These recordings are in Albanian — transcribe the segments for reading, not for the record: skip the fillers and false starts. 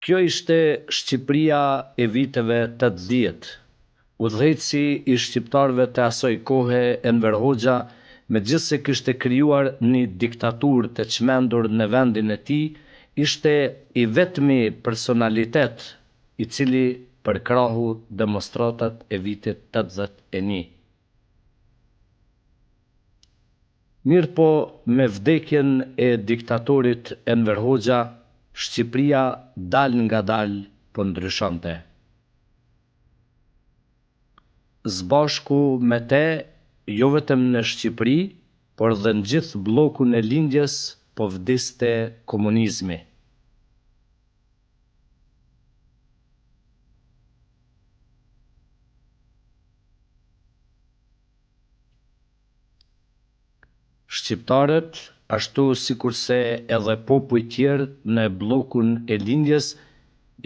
Kjo ishte Shqipëria e viteve 80. Udhëheqësi i shqiptarëve të asaj kohe, Enver Hoxha, megjithëse kishte krijuar një diktaturë të çmendur në vendin e tij, ishte i vetmi personalitet i cili përkrahu demonstratat e vitit 81. Mirëpo me vdekjen e diktatorit Enver Hoxha, Shqipëria dalëngadalë po ndryshonte. Së bashku me te, jo vetëm në Shqipëri, por dhe në gjithë bllokun e Lindjes po vdiste komunizmi. Shqiptarët, ashtu sikurse edhe popujt tjerë në bllokun e Lindjes,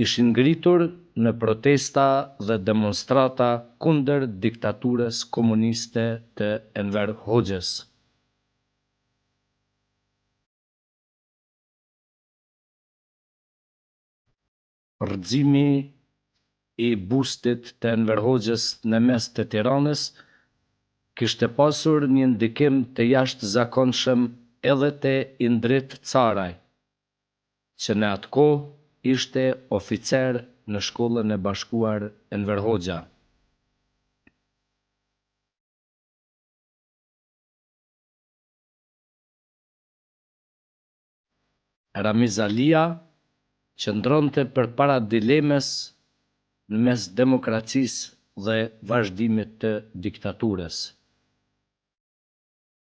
ishin ngritur në protesta dhe demonstrata kundër diktaturës komuniste të Enver Hoxhës. Rrëzimi i bustit të Enver Hoxhës në mes të Tiranës kishte pasur një ndikim të jashtëzakonshëm edhe te Indrit Caraj, që në atë kohë ishte oficer në Shkollën e Bashkuar Enver Hoxha. Ramiz Alia qëndronte përpara dilemës në mes demokracisë dhe vazhdimit të diktaturës.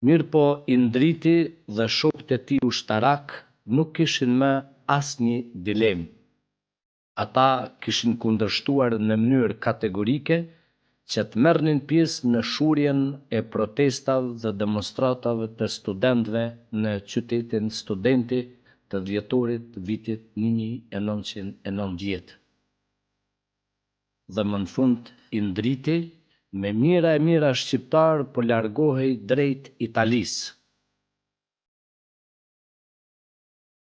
Mirëpo Indriti dhe shokët e tij ushtarakë nuk kishin më asnjë dilemë. Ata kishin kundërshtuar në mënyrë kategorike që të merrnin pjesë në shurjen e protestave dhe demonstratave të studentëve në qytetin Studenti të dhjetorit të vitit 1990. Dhe më në fund Indriti me mijëra e mijëra shqiptarë po largohej drejt Italisë.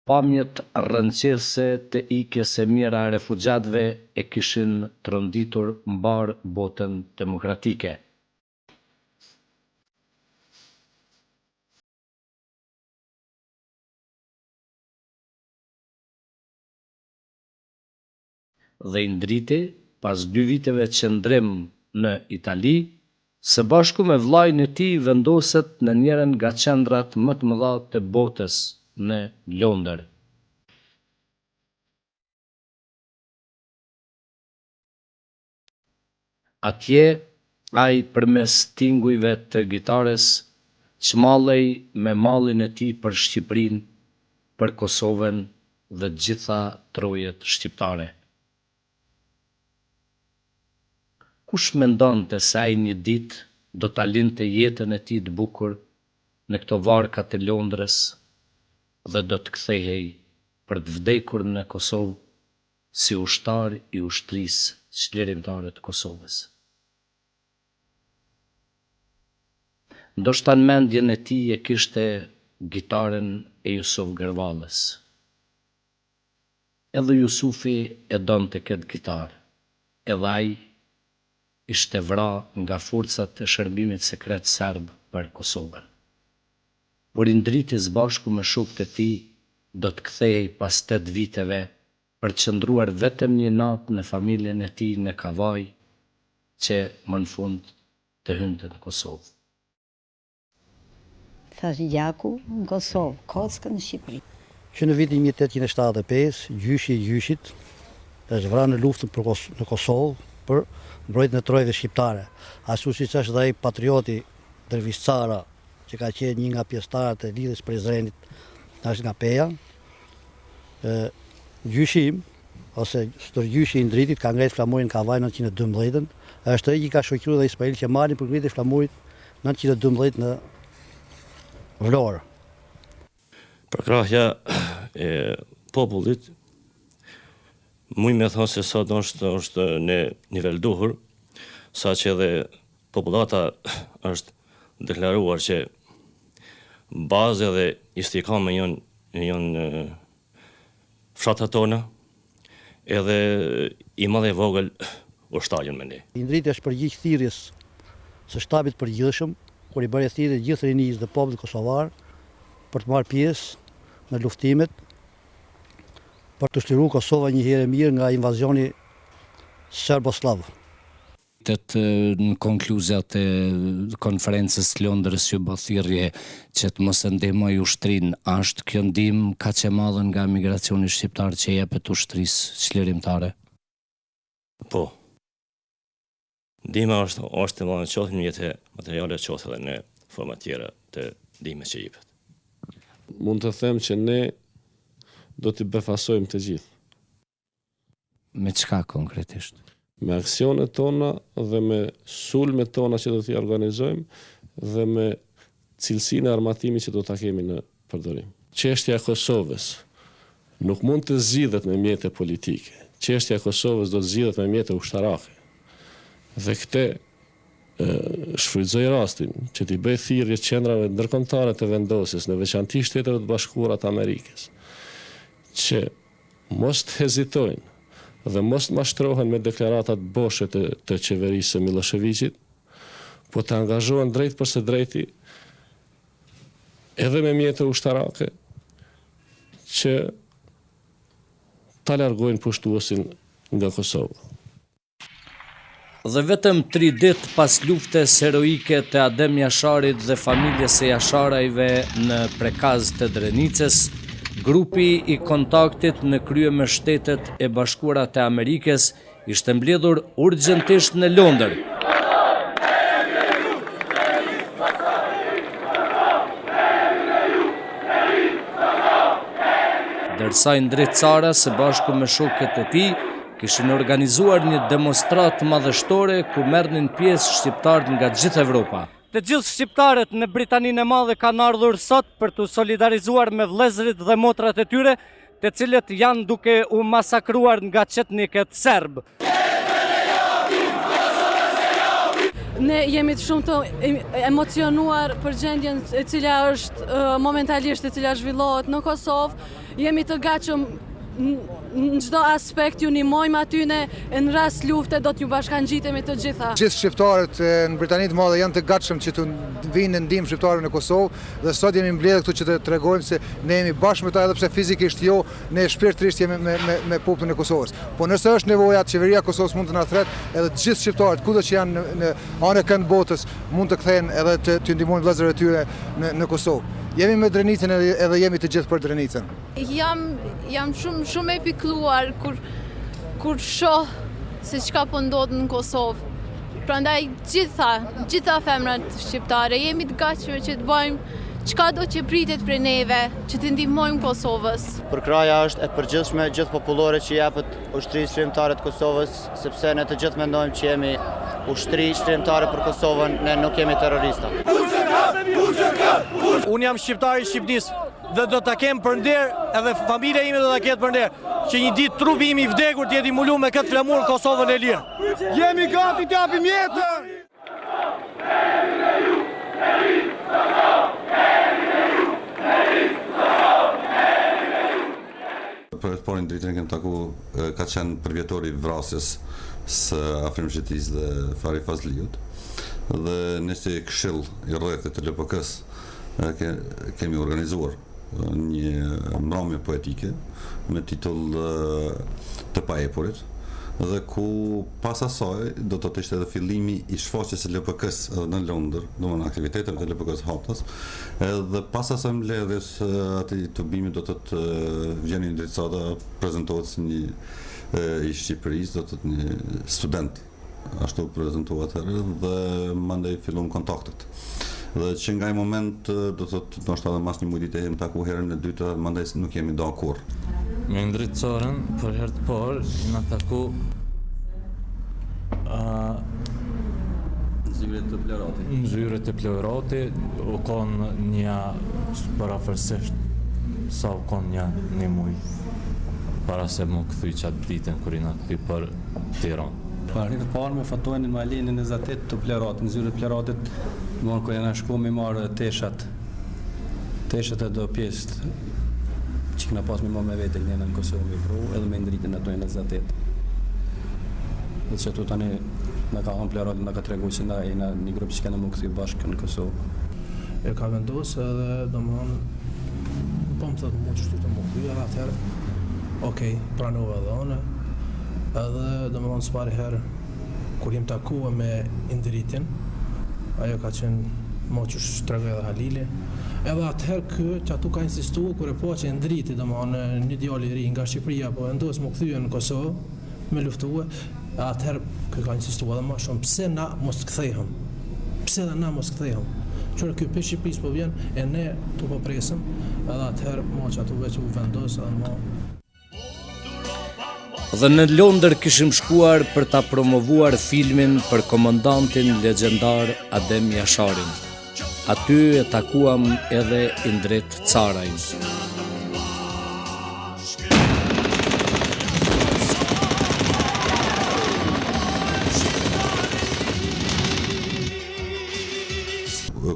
Pamjet rrënqethëse të ikjes së mijëra refugjatëve e kishin tronditur mbarë botën demokratike. Dhe Indriti, pas dy viteve qëndrim në Itali, së bashku me vëllain e tij vendoset në njërën nga qendrat më të mëdha të botës, në Londër. Atje, ai përmes tingujve të gitarës çmallej me mallin e tij për Shqipërinë, për Kosovën dhe të gjitha trojet shqiptare. Kush mendonte se ai një ditë do ta linte jetën e tij të bukur në këto varka të Londrës dhe do të kthehej për të vdekur në Kosovë si ushtar i Ushtrisë Çlirimtare të Kosovës. Ndoshta në mendjen e tij e kishte gitarën e Jusuf Gërvallës. Edhe Jusufi e donte këtë gitarë, edhe ai ishte vra nga forcat e shërbimit sekret serb për Kosovën. Por Indriti së bashku me shokët e tij do të kthehej pas tetë viteve për të qëndruar vetëm një natë në familjen e tij në Kavajë që më në fund të hynte në Kosovë. Thashë gjaku në Kosovë, kockë në Shqipëri. Që në vitin 1875, gjyshi i gjyshit është vrarë në luftën për në Kosovë për mbrojtjen e trojeve shqiptare. Ashtu siç është dhe ai patrioti Dervish Cara, që ka qenë një nga pjesëtarët e Lidhjes Prizrenit, është nga Peja. Ë gjyshi im ose stërgjyshi i Indritit ka ngritur flamurin në Kavajë 1912-ën, është ai që ka shoqëruar dhe Ismail Qemalin për ngritjen e flamurit 1912 në Vlorë. Përkrahja e popullit muj me thonë se sot është është në nivel duhur, saqë edhe Popullata është deklaruar që bazë edhe istikame janë janë fshatrat tona. Edhe i madh e vogël u shtajën me ne. Indriti është përgjigj thirrjes së Shtabit të Përgjithshëm, kur i bëri thirrje gjithë rinisë dhe popullit kosovar për të marrë pjesë në luftimet për t'u çliruar Kosova një herë e mirë nga invazioni serbo-sllav. Në konkluzat e Konferencës së Londrës ju bë thirrje që të mos e ndihmojë ushtrinë. A është kjo ndihmë kaq e madhe nga emigracioni shqiptar që i jepet ushtrisë çlirimtare? Po. Ndihma është është e madhe qoftë në mjete materiale qoftë edhe në forma tjera të ndihmës që jepet. Mund të them që ne do t'i befasojmë të gjithë. Me çka konkretisht? Me aksionet tona dhe me sulmet tona që do t'i organizojmë dhe me cilësinë e armatimit që do ta kemi në përdorim. Çështja e Kosovës nuk mund të zgjidhet me mjete politike. Çështja e Kosovës do të zgjidhet me mjete ushtarake. Dhe këtë shfrytëzoj rastin që t'i bëj thirrje qendrave ndërkombëtare të vendosjes, në veçanti Shteteve të Bashkuara të Amerikës, që Mos të hezitojnë dhe mos të mashtrohen me deklaratat boshe të të qeverisë së Millosheviqit, po të angazhohen drejtpërsëdrejti edhe me mjete ushtarake që ta largojnë pushtuesin nga Kosova. Dhe vetëm tri ditë pas luftës heroike të Adem Jasharit dhe familjes së Jasharajve në Prekaz të Drenicës, grupi i kontaktit në krye me Shtetet e Bashkuara të Amerikës ishte mbledhur urgjentisht në Londër. Ndërsa Indrit Cara së bashku me shokët e tij Kishin organizuar një demonstratë madhështore ku merrnin pjesë shqiptarët nga gjithë Evropa. Të gjithë shqiptarët në Britaninë e Madhe kanë ardhur sot për t'u solidarizuar me vëllezërit dhe motrat e tyre, të cilët janë duke u masakruar nga çetnikët serbë. Ne jemi shumë të emocionuar për gjendjen e cila është momentalisht e cila zhvillohet në Kosovë. Jemi të gatshëm në çdo aspekt t'ju ndihmojmë atyne e në rast lufte do t'ju bashkangjitemi të gjitha. Gjithë shqiptarët në Britani të Madhe janë të gatshëm që t'u vijnë në ndihmë shqiptarëve në Kosovë dhe sot jemi mbledhur këtu që të tregojmë se ne jemi bashkë me ta edhe pse fizikisht jo, ne shpirtërisht jemi me me me popullin e Kosovës. Po nëse është nevoja, qeveria e Kosovës mund të na thret edhe të gjithë shqiptarët kudo që janë në në anë e kënd botës mund të kthehen edhe të të ndihmojnë vëllezërit e tyre në në Kosovë. Jemi me Drenicën edhe edhe jemi të gjithë për Drenicën. Jam jam shumë shumë e pikëlluar kur kur shoh se çka po ndodh në Kosovë. Prandaj gjitha, gjitha femrat shqiptare jemi të gatshme që të bëjmë çkado që pritet prej neve, që t'i ndihmojmë Kosovës. Përkrahja është e përgjithshme, gjithëpopullore që i jepet Ushtrisë Çlirimtare të Kosovës, sepse ne të gjithë mendojmë që jemi ushtri çlirimtare për Kosovën, ne nuk jemi terrorista. Unë jam shqiptar i Shqipnisë dhe do ta kem për nder, edhe familja ime do ta ketë për nder, që një ditë trupi im i vdekur të jetë i mbulu me këtë flamur në Kosovën e lirë. Jemi gati t'japim jetën! Për herë të parë Indritin e kem taku, ka qenë përvjetori i vrasjes së Afrim Zhetisë dhe Fahri Fazliut. Dhe ne si këshill i rrethit të LPK-së kemi organizuar një mbrëmje poetike me titull Të paepurit dhe ku pas asaj do të ishte edhe fillimi i shfaqjes së LPK-së edhe në Londër, domethënë aktiviteteve të LPK-së haptas, edhe pas asaj mbledhjes atij tubimi do të thotë vjen Indrit Cara prezentohet si një i Shqipërisë, do të thotë një student Ashtu u prezantua atëherë dhe mandej fillun kontaktet. Dhe që nga ai moment, do të thotë, ndoshta edhe mas një muaj dite jemi taku herën e dytë dhe mandej nuk jemi da kurrë. Me Indrit Carën për herë të parë jena taku Në zyre te Plorati. Në zyre te Plorati, u konë një përafërsisht sa u konë një një muj para se m'u kthy qatë ditën kur jena kthy për Tiranë. Për herë të parë me Fatonin Malinë 28 te Plorati, në zyre të Ploratit, domethënë kur jena shku me marrë teshat, teshat e do pjesë që. që kena pas me marrë me vete kënena në Kosovë me pru edhe me Indritin ato e 28. Dhe që ato tani na ka thonë Plerati, na ka tregu që na jena një grup që kena m'u kthy bashkë në Kosovë. E ka vendosë edhe domethonë po më thotë mu qështu të m'u kthy edhe atëherë okej pranova edhe unë edhe domethonë s'pari herë Kur jem takue me Indritin, ajo ka qenë mo qysh tregoi edhe Halili, edhe atëherë ky qatu ka insistue kur e pa që Indriti, domethonë një djalë i ri nga Shqipëria po vendos m'u kthye në Kosovë me luftue, e atëherë ky ka insistue edhe ma shumë pse na mos të kthehem, pse edhe na mos kthehem. Qyre ky prej Shqipërisë po vjen e ne tu po presëm, edhe atëherë mo qatu veç u vendos edhe mo. Dhe në Londër kishim shkuar për ta promovuar filmin për komandantin legjendar Adem Jasharin. Aty e takuam edhe Indrit Carajn.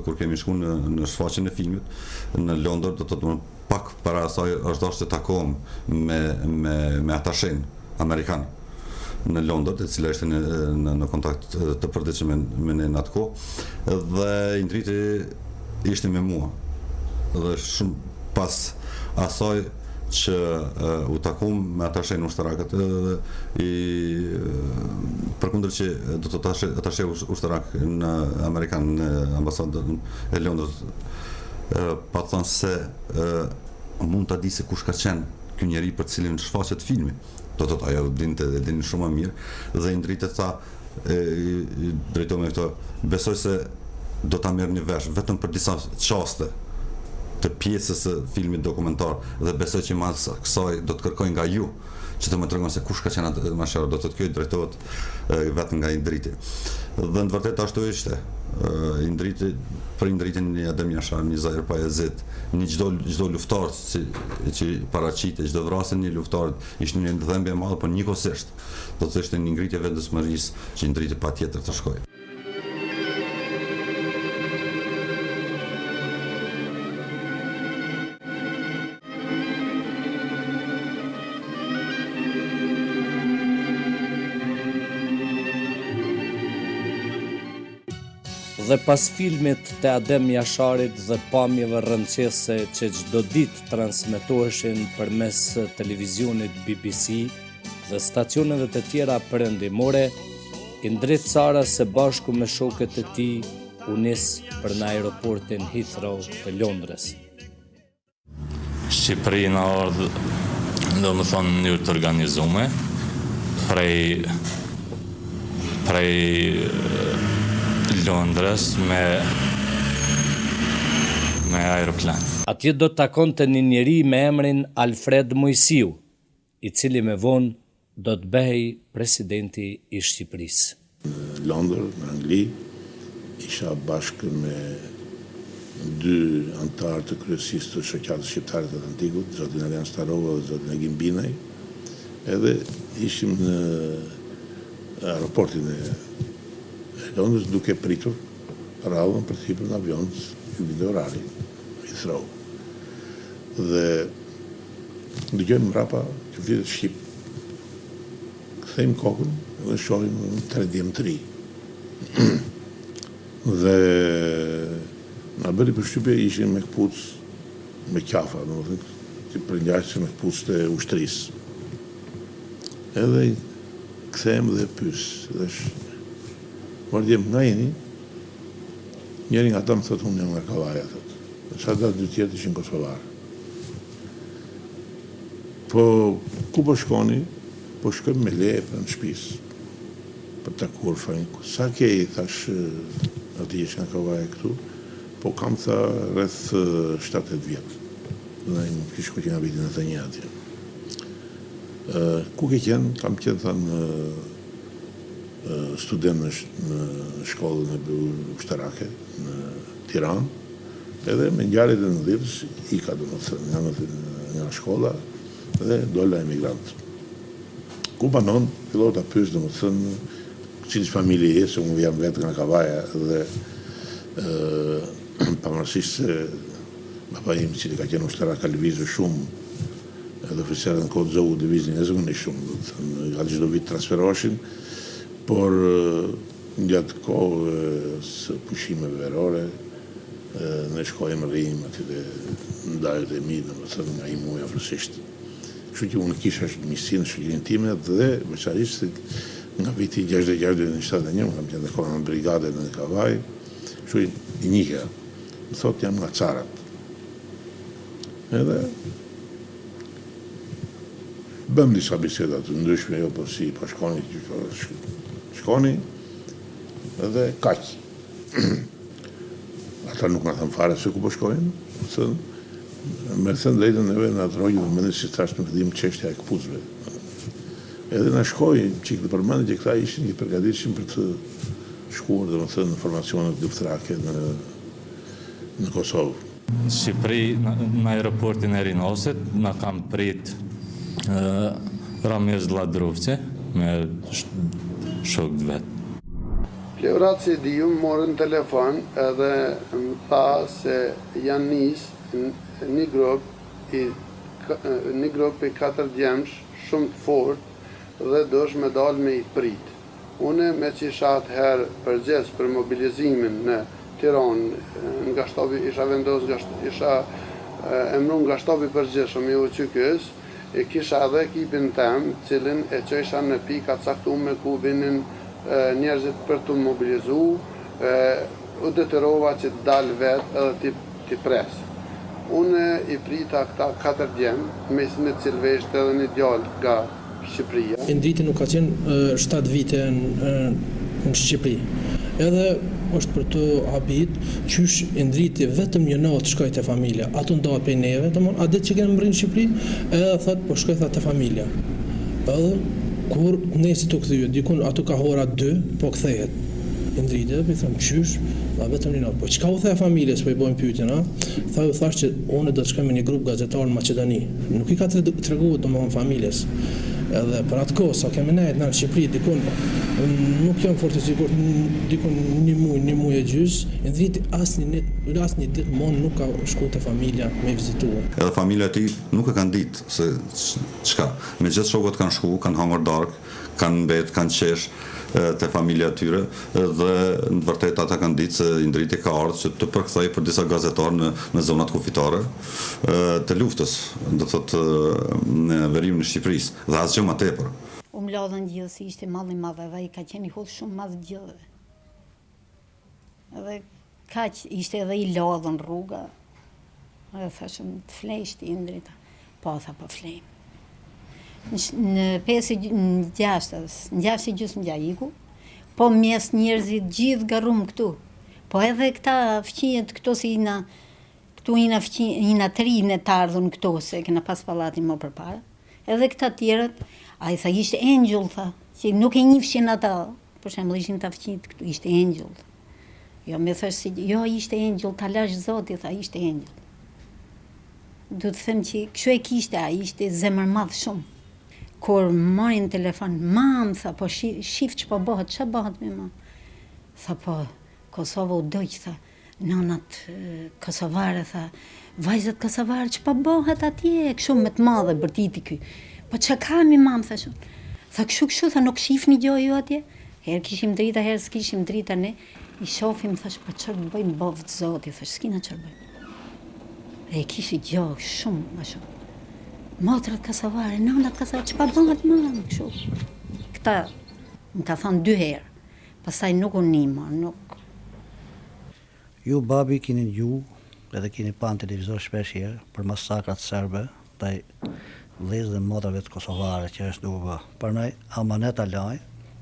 Kur kemi shku në, në shfaqjen e filmit në Londër, do të thotë Pak para asaj është dashtë të takohem me me me atashenë amerikan në Londër, e cila ishte në në, në kontakt të përditshëm me, me ne në atë kohë dhe Indriti ishte me mua. Dhe shumë pas asaj që uh, u takum me atashenë ushtarakët edhe i përkundër që do të thotë atashe ushtarak në amerikan në ambasadën e Londrës pat thënë se mund ta di se kush ka qenë ky njeri për të cilin shfaqet filmi. Do të thotë ajo dinte dhe dinin shumë më mirë dhe Indriti tha e, i drejto me këto besoj se do ta merrni vesh vetëm për disa çaste të pjesës së filmit dokumentar dhe besoj që mas kësaj do të kërkoj nga ju që të më tregon se kush ka qenë Adem Jashari, do të thotë kjo i drejtohet vetëm nga Indriti. Dhe në të vërtetë ashtu ishte. Indriti, për Indritin një Adem Jashari, një Zahir Pajazit, një çdo çdo luftar që që paraqitej, çdo vrasje një luftar ishte një dhembje e madhe, por njëkohësisht do të ishte një ngritje e vendosmërisë që Indriti patjetër të shkojë. Dhe pas filmit të Adem Jasharit dhe pamjeve rrënqethëse që çdo ditë transmetoheshin përmes televizionit BBC dhe stacioneve të tjera perëndimore, Indrit Cara së bashku me shokët e tij u nis për në aeroportin Heathrow të Londrës. Shqipëri na ardhë, domethonë, në mënyrë të organizume, prej, prej Londrës me, me aeroplan. Atje do të takonte një njeri me emrin Alfred Moisiu, i cili me vonë do të bëhej presidenti i Shqipërisë. Në Londër, në Angli, isha bashkë me dy anëtarë të kryesisë të Shoqatës Shqiptare të Atlantikut, zotin Arjan Starova dhe zotin Agim Binaj, edhe ishim në aeroportin e Londrës duke pritur radhën për të hipur në avion që vinte orari, Heathrow. Dhe Dëgjojmë mbrapa që flitet shqip. Kthejmë kokën dhe shohim tre djem të ri. Dhe na bëri përshtypje ishin me këpucë me qafa, domethënë si përngjashme me këpucët e ushtrisë. Edhe kthehem dhe pyes, dhe Mor djem, nga jeni? Njëri nga ata më thotë unë jam nga Kavaja, thotë. Ndërsa ata dy tjerët ishin kosovarë. Po ku po shkoni? Po shkojmë me leje pranë shtëpisë për të takuar familjen. Sa ke i thashë atij që nga Kavaja këtu? Po kam tha rreth 7-8 vjet. Dhe ai më kish shku që nga viti 91 atje. Ku ke qenë? Kam qenë tha në student në në shkollën e ushtarake në Tiranë. Edhe me ngjarjet e nëntëdhjetës ika domethënë nga nga shkolla dhe dola emigrant. Ku banon? Fillova ta pyes domethënë cilës familje je, se unë jam vetë nga Kavaja dhe ë pavarësisht se babai im i cili ka qenë ushtarak ka lëvizur shumë. Edhe oficerët në kohë të Zogut lëviznin jashtëzakonisht shumë, do të thënë, gati çdo vit transferoheshin, por gjatë kohëve së pushimeve verore, ne shkojmë rrinim aty te dajët e mi, domethënë nga një muaj afërsisht. Kështu që unë kisha miqësinë, shoqërinë time dhe veçanërisht se nga viti 66 deri në 71 unë kam qenë dhe komandant brigade në Kavajë, kështu që i njihja. Më thotë jam nga Carat. Edhe bëmë disa biseda të ndryshme, jo po si, po shkoni, po shkoni, edhe kaq. Ata nuk na thanë fare se ku po shkojnë, thënë, me thënë drejtën neve na tërhoqi vëmendjen si thashë në fillim çështja e këpucëve. Edhe na shkoi çik nëpër mend që këta ishin që përgatiteshin për të shkuar, domethënë, në formacionet luftarake në në Kosovë. Në Shqipëri, në aeroportin e Rinasit, na kanë prit Ramiz Lladrovci me shokët e vet. Pleurat Sejdiu më mori në telefon edhe më tha se janë nis një grup i një grup i katër djemsh shumë të fortë dhe duhesh me dalë me i prit. Unë meqë isha atëherë përgjegjës për mobilizimin në Tiranë nga shtabi isha vendos nga isha emru nga shtabi i përgjithshëm i UÇK-së, e kisha edhe ekipin tem, të cilin e çojsha në pika të caktume ku vinin njerëzit për t'u mobilizu, u detyrova që të dal vetë edhe t'i t'i pres. Unë i prita këta katër djem, mesin e të cilëve ishte edhe një djalë nga Shqipëria. Indriti nuk ka qenë 7 vite në Shqipëri. Edhe është për t'u habit qysh Indriti vetëm një natë shkoi te familja. Ato ndahet prej neve, domthon atë ditë që kena mbrri në Shqipëri, edhe thot po shkoj tha te familja. Edhe kur nesër u kthye, dikun ato ka ora 2, po kthehet. Indriti edhe po i them qysh, tha vetëm një natë. Po çka u the familjes, po i bojmë pyetjen, a? Tha ju thash që unë do të shkoj me një grup gazetar në Maqedoni. Nuk i ka treguar domethënë familjes. Edhe për atë kohë sa kemi nejt në Shqipëri dikun unë nuk jam fort i sigurt dikun një muaj, një muaj e gjys, Indriti asnjë net, asnjë ditë më nuk ka shku te familja me vizitua. Edhe familja e tij nuk e kanë ditë se çka. Me gjithë shokët kanë shku, kanë hangër darkë, kanë mbet, kanë qesh te familja e tyre dhe në të vërtetë ata kanë ditë se Indriti ka ardhur që të përkthejë për disa gazetarë në në zonat kufitare të luftës, do të thotë në veriun e Shqipërisë dhe asgjë më tepër. U mblodhën gjithë se ishte mall i madh edhe ai ka qenë i hudhë shumë mas gjithëve. Edhe kaq ishte edhe i lodhun rruga. Edhe thashë të flejsh ti Indrit. Po tha po flejmë. Në 5 në 6, në 6 e gjysmë gja iku. Po mes njerëzit gjithë garrum këtu. Po edhe këta fqinjët këtu si jena këtu jena fqinj, jena të ri ne të ardhun këtu se kena pas pallatin më përpara. Edhe këta tjerët, ai tha ishte engjëll tha, që nuk e njifshin ata. Për shembull ishin këta fqinjët këtu, ishte engjëll. Jo, më thash si, jo, ishte engjëll, ta lash Zoti, tha, ishte engjëll. Du të them që kështu e kishte ai, ishte zemërmadh shumë. Kur mori në telefon, mam, tha, po shif që po bëhet, që bëhet me mam? Tha, po, Kosova u dogj, tha, Nënat kosovare, tha, vajzat kosovare, që po bëhet atje, kështu me të madhe bërtiti ky. Po që ka mi mam, tha shumë. Tha, kështu, kështu, tha, nuk shifni gjo ju atje. Herë kishim drita, herë s'kishim drita, ne i shofim, thash, po çfarë të bëjmë, boftë zoti, thash, s'kina çfarë bëjmë. E kishi gjo shumë, ma shumë. Motrat kosovare, nënat kosovare, që po bëhet mam, kështu. Këta më ka thonë dy herë. Pastaj nuk u nima, nuk. Ju babi keni dëgju edhe keni pa në televizor shpesh herë për masakrat serbe ndaj vëllezërve dhe motrave të kosovare që është duke u bë. Prandaj amanet ta laj,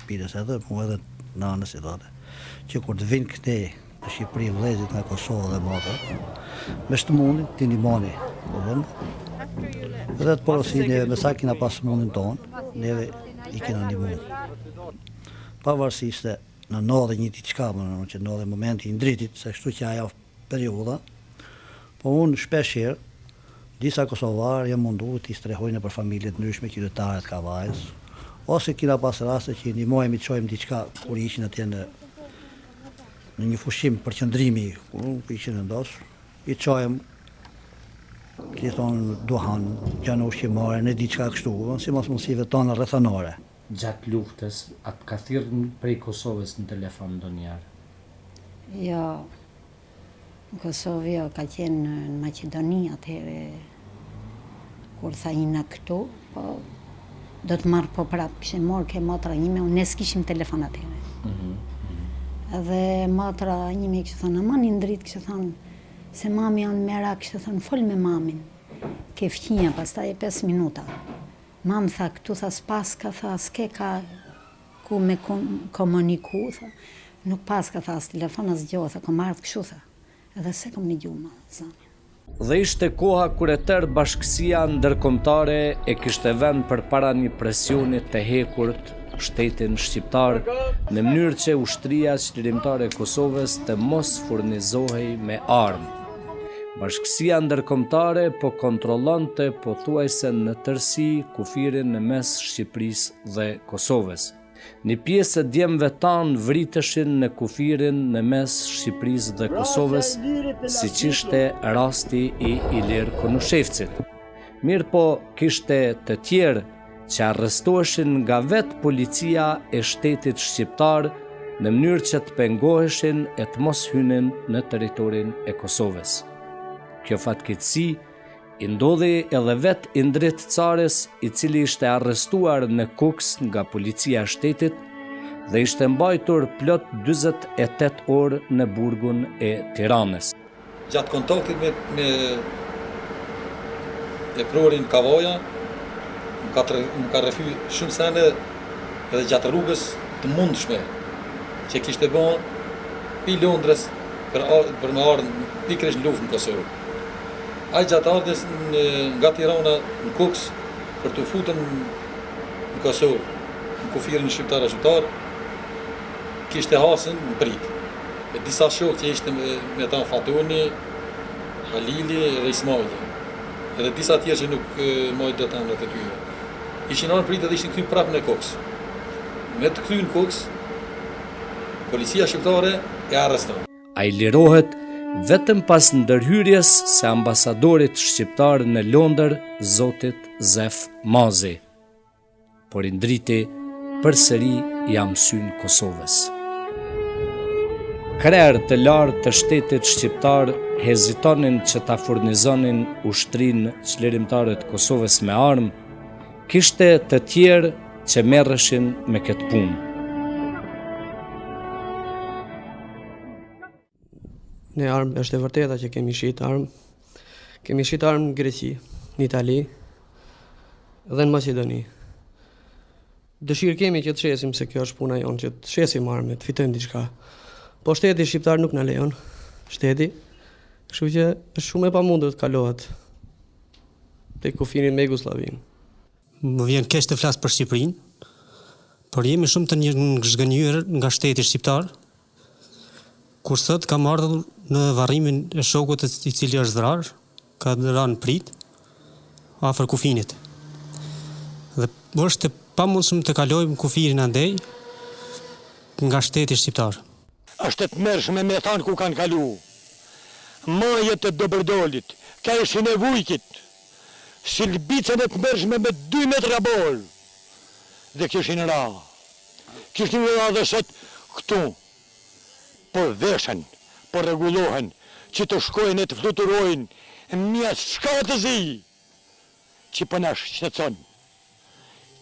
biles edhe mua edhe nanës i thote, që kur të vinë këtej në Shqipëri vëllezërit nga Kosova dhe motrat, me ç'të mundin t'i ndihmoni, po vënd. Dhe të porosi neve me sa kena pas mundin tonë, neve i kena ndihmu. Pavarësisht se në ndodhi një diçka, më në që ndodhi momenti i Indritit, se kështu që ajo periudha, po unë shpesh herë, disa kosovarë jam mundu t'i strehoj nëpër familje të ndryshme qytetare të Kavajës, ose kina pas raste që i ndihmojmë i çojmë diçka kur ishin atje në në një fushim përqendrimi, ku ishin vendosur, i çojmë. Si thonë, duhan, gjana ushqimore, ne diçka kështu, simas mundësive tona rrethanore. Gjatë luftës, a të ka thirrë prej Kosovës në telefon ndonjëherë? Jo, në Kosovë jo, ka qenë në Maqedoni atëherë kur tha jena këtu, po do të marr po prapë, kishte marrë ke motra ime, unë ne s'kishim telefon atëherë. Mm -hmm. Edhe motra ime kishte thënë, aman Indrit, kishte thënë, se mami janë merak, kishte thënë, fol me mamin, ke fqinja, pastaj e 5 minuta. Mam tha, këtu tha s'paska, tha, s'ke ka ku me komuniku, tha, nuk paska, tha, as telefon, as gjo, tha, kom ardhë kështu, tha, edhe s'e kom nigju ma zanin. Dhe ishte koha kur e tërë bashkësia ndërkombëtare e kishte vënë përpara një presioni të hekurt shtetin shqiptar në mënyrë që Ushtria Çlirimtare e Kosovës të mos furnizohej me armë. Bashkësia ndërkombëtare po kontrollonte pothuajse në tërësi kufirin në mes Shqipërisë dhe Kosovës. Një pjesë e djemve tanë vriteshin në kufirin në mes Shqipërisë dhe Kosovës, siç ishte rasti i Ilir Konushevcit. Mirëpo kishte të tjerë që arrestoheshin nga vetë policia e shtetit shqiptar në mënyrë që të pengoheshin e të mos hynin në territorin e Kosovës. Kjo fatkeqësi I ndodhi edhe vetë Indrit Carës, i cili ishte arrestuar në Kukës nga policia e shtetit dhe ishte mbajtur plot 48 orë në burgun e Tiranës. Gjatë kontaktit me me eprorin Kavaja, më ka më ka rrëfy shumë sene edhe gjatë rrugës të mundshme që kishte bë pi Londrës për për me ardhë pikërisht në luftë në Kosovë. Ai gjatë ardhjes nga Tirana në Kukës për t'u futur në Kosovë, në kufirin shqiptaro-shqiptar, kishte hasën në pritë. Me disa shokë që ishte me, me ta Fatoni, Halili dhe Ismaili. Edhe disa tjerë që nuk maj dot emrat e tyre. Ishin ardhur në pritë dhe ishin kthy prapë në Kukës. Me të kthy në Kukës, policia shqiptare e arreston. Ai lirohet vetëm pas ndërhyrjes së ambasadorit shqiptar në Londër, zotit Zef Mazi. Por Indriti përsëri ia mësyn Kosovës. Krerë të lartë të shtetit shqiptar hezitonin që ta furnizonin ushtrinë çlirimtare të Kosovës me armë, Kishte të tjerë që merreshin me këtë punë. Ne armë, është e vërteta që kemi shit armë. Kemi shit armë në Greqi, në Itali dhe në Maqedoni. Dëshirë kemi që të shesim se kjo është puna jonë, që të shesim armë, të fitojmë diçka. Po shteti shqiptar nuk na lejon. Shteti, kështu që është shumë e pamundur të kalohet te kufiri me Jugosllavinë. Më vjen keq të flas për Shqipërinë, por jemi shumë të zhgënjyer nga shteti shqiptar, kur sot kam ardhur në varrimin e shokut i cili është vrarë, ka ra në pritë, afër kufinit. Dhe është e pamundshëm të kalojmë kufirin andej nga shteti shqiptar. Është e tmerrshme me thanë ku kanë kalu. Maje të Dobërdolit, Kajshin e Vujkit, Silbicën e tmerrshme me dy metra borë dhe kishin ra. Kishin ra dhe sot këtu po veshen, po rregullohen që të shkojnë e të fluturojnë mbi atë shka të zi që po na shqetëson,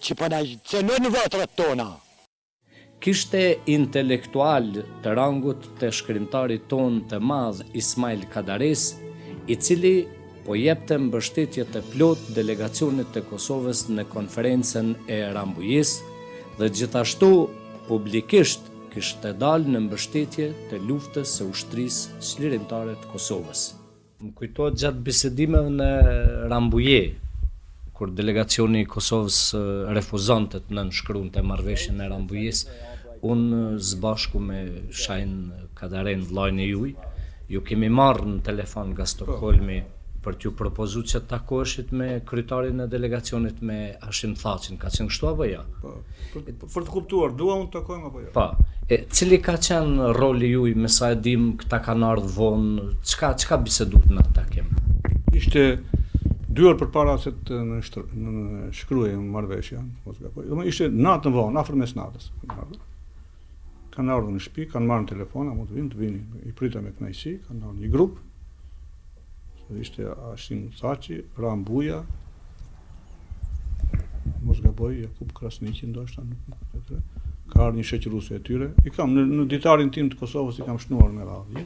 që po na cenon vatrat tona. Kishte intelektualë të rangut të shkrimtarit tonë të madh Ismail Kadaresë, i cili po jepte mbështetje të plotë delegacionit të Kosovës në Konferencën e Rambujesë dhe gjithashtu publikisht kishte dalë në mbështetje të luftës së Ushtrisë Çlirimtare të Kosovës. Më kujtohet gjatë bisedimeve në Rambuje, kur delegacioni i Kosovës refuzonte të nënshkruante marrëveshjen e Rambujesë, unë së bashku me Shahin Kadarenë, vëllain e juaj, ju kemi marrë në telefon nga Stokholmi për t'ju propozu që të takoheshit me kryetarin e delegacionit me Hashim Thaçin, ka qenë kështu apo jo? Po, për, për të kuptuar, dua unë të takohem apo jo? Po. E cili ka qenë roli juaj, me sa e dim, këta kanë ardhur vonë, çka çka biseduat në atë takim? Ishte. Dy orë përpara se të nënshkruhej marrëveshja, mos gaboj. Domethënë ishte natën vonë, afër mesnatës. Kanë ardhur. Kanë ardhur në shtëpi, kanë marrë në telefon, a mund të vinë, të vini. I prita me kënaqësi, kanë ardhur një grup. Ishte Hashim Thaçi, Ramë Buja, mos gaboj, Jakup Krasniqi ndoshta nuk më kujtohet. Ka ardhur një shoqëruese e tyre. I kam në, në ditarin tim të Kosovës i kam shënuar me radhë.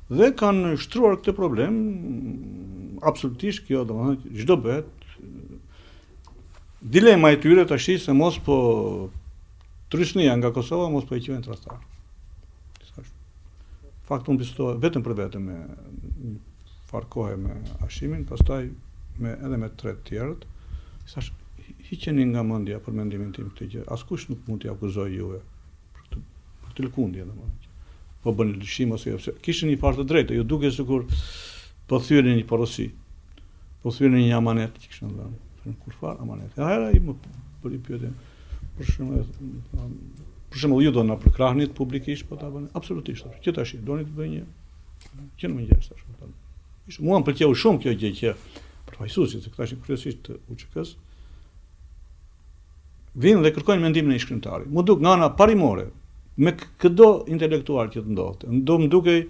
Dhe kanë shtruar këtë problem absolutisht kjo, domethënë ç'do bëhet dilema e tyre tashi se mos po trysnia nga Kosova mos po e quajnë tradhtar. Fakt unë bisedova vetëm për vete me një farë kohe me Hashimin, pastaj me edhe me tre të tjerët. Thash hiqeni nga mendja për mendimin tim këtë gjë. Askush nuk mund t'i akuzojë juve për këtë për këtë lëkundje domethënë. Po bëni lëshim ose jo, se kishin një farë të drejtë, ju dukej sikur po thyeni një porosi. Po thyeni një amanet që kishin dhënë. Në kurrfarë amanet. E herë ai më bëri pyetjen. Për shembull, për shembull ju do na përkrahnit publikisht po ta bëni. Absolutisht. Që tash doni të bëj një që në mëngjes tash. Ishte mua më pëlqeu shumë kjo gjë që përfaqësuesit, se këta ishin kryesisht të UÇK-s, vijnë dhe kërkojnë mendimin e një shkrimtari. M'u duk nga ana parimore, me këdo intelektual që të ndodhte. Do më dukej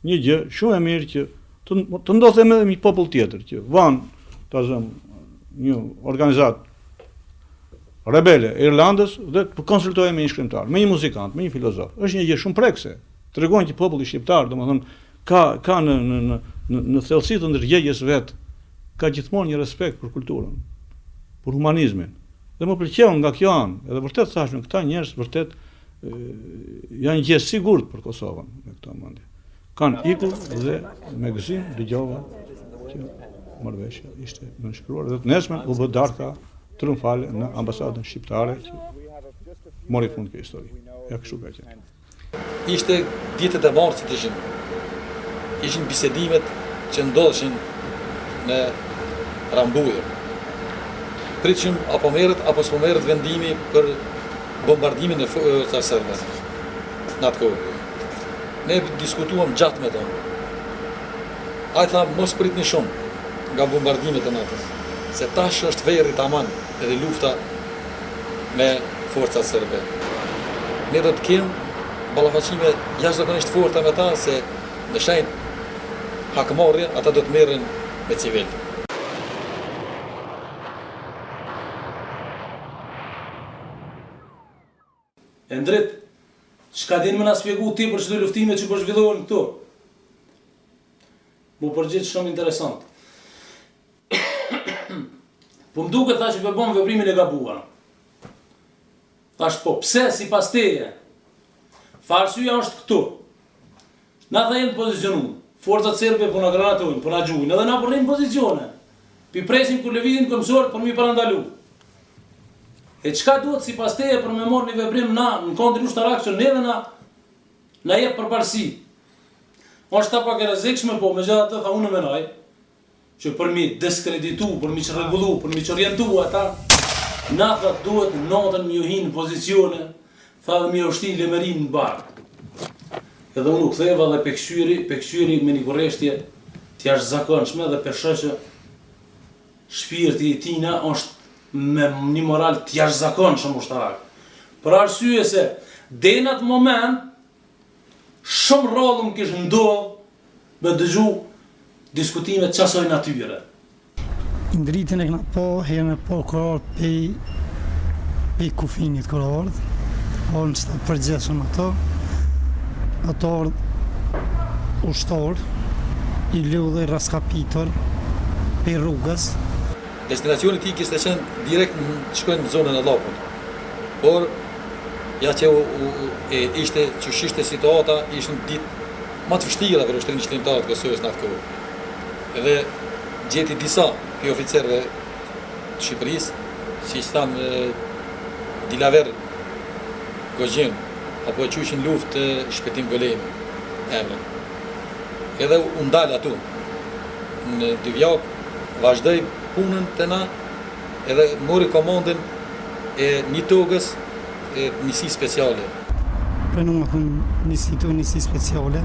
një gjë shumë e mirë që të, të ndodhte me një popull tjetër që van ta zëm një organizatë rebele e Irlandës dhe të konsultohej me një shkrimtar, me një muzikant, me një filozof. Është një gjë shumë prekëse. Tregon që populli shqiptar, domethënë, ka ka në në në në, në thellësi të ndërgjegjes vet, ka gjithmonë një respekt për kulturën, për humanizmin. Dhe më pëlqeu nga kjo anë, edhe vërtet thashë, këta njerëz vërtet janë gjë e sigurt për Kosovën me këto mendje. Kanë ikur dhe me gëzim dëgjova që marrëveshja ishte nënshkruar dhe të nesërmen u bë darka triumfale në ambasadën shqiptare që mori fund kjo histori. Ja kështu ka qenë. Ishte ditët e marsit ishin. Ishin bisedimet që ndodhshin në Rambuje. Pritshim apo merret apo s'po merret vendimi për bombardimin e forcave serbe në atë kohë. Ne diskutuam gjatë me to. Ai tha mos pritni shumë nga bombardimet e natës, se tash është verri taman edhe lufta me forcat serbe. Ne do të kem ballafaqime jashtëzakonisht të forta me ta se në shenjë hakmarrje ata do të merren me civil. Endrit, çka din me na spjegu ti për qëto luftime që po zhvillohen këtu? M'u përgjigj shumë interesant. Po më duket tha që po bën veprimin e gabuar. Thash po pse sipas teje? Tha arsyeja është këtu. Na tha jemi të pozicionum. Forcat serbe po na granatojnë, po na gjujnë, edhe na po rrimë në pozicione. P'i presim kur lëvizin këmbësorët për m'i parandalu. E çka duhet sipas teje për me marrë një veprim na në kondin ushtarak që neve na na jep përparësi. Është pak e rrezikshme, po megjithatë tha unë menoj që për mi diskreditu, për mi çrregullu, për mi çorientu ata, na tha duhet natën me ju hi në pozicione, tha dhe me ju shti lemerinë në bark. Edhe unë u ktheva dhe pe kqyri, pe kqyri me një kureshtje të jashtëzakonshme dhe pe shoh që shpirti i tina është me një moral të jashtëzakonshëm ushtarak. Për arsye se deri në atë moment Shumë rrallë më kish ndodh me dëgju diskutime të qasaj natyre. Indritin e kena pa herën e parë kur ardh pej pej kufinit kur ardh, ardh në shtab përgjithshëm ato, ato ardh ushtar i lodhur i rraskapitur pej rrugës. Destinacioni i tij kishte qenë direkt të shkojnë në zonën e Llapit. Por ja që u, u, e ishte qysh ishte situata, ishin ditë më të vështira për ushtrinë çlirimtare të Kosovës në atë kohë. Edhe gjeti disa prej oficerëve të Shqipërisë, siç thamë Dilaver Goxhin, apo e qujshin n'luftë Shpëtim Golemi, emrin. Edhe u ndal atu në Divjakë, vazhdoi punën te na, edhe mori komandën e një togës e njësi speciale. Pranuam atë njësi të njësi speciale,